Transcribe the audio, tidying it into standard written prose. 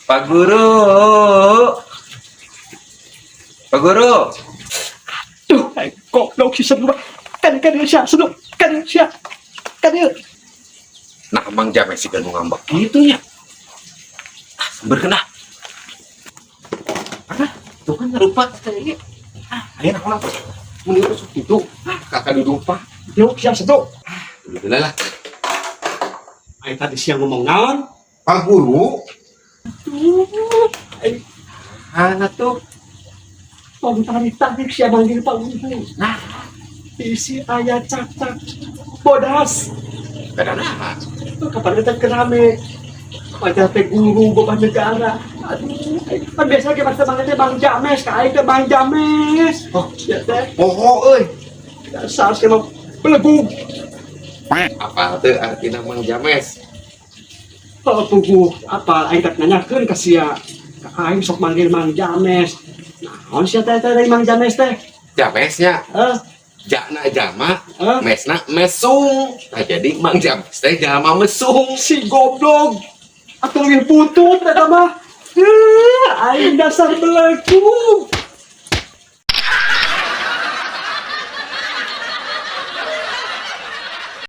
Pak Guru. Pak Guru. Duh, aing goblok si Senu. Kan kan sia Senu, kan sia. Kan ieu. Nah, Mang James sih nu ngambek gitu nya. Ah, sampeurkeun ah. Ah, tuh kan rupa teh. Ah, aya naon apa? Mun itu sok gitu. Ah, kakak duduk, Pak. Yuk sia Senu. Udah lah. Aing tadi siang ngomong naon? Pak Guru. Duh, aing Ah, tuh. Tong tarik-tarik sia manggil Pak Guru. Nah, Isi aya cakcak bodas. Kada nah. Tuh kapan kita kerame. Wajah teh guru beban negara. Aduh, aing kan biasa ge mah teh Bang James, ka aing teh Bang James. Oh. Ya teh Poho euy. Dasar sia mah belegug. Apa tuh artinya Mang James? Oh, puguh, apa aing tak nanyakeun ka sia. Ka aing sok manggil Mang James. Naon sia teh teh Mang James teh? Jamesnya, Eh, jana jama, eh, mesna mesung. Nah, jadi Mang James teh jalma mesung. Si goblok. Atuh leuwih butut eta mah. Heuh, aing dasar belegug.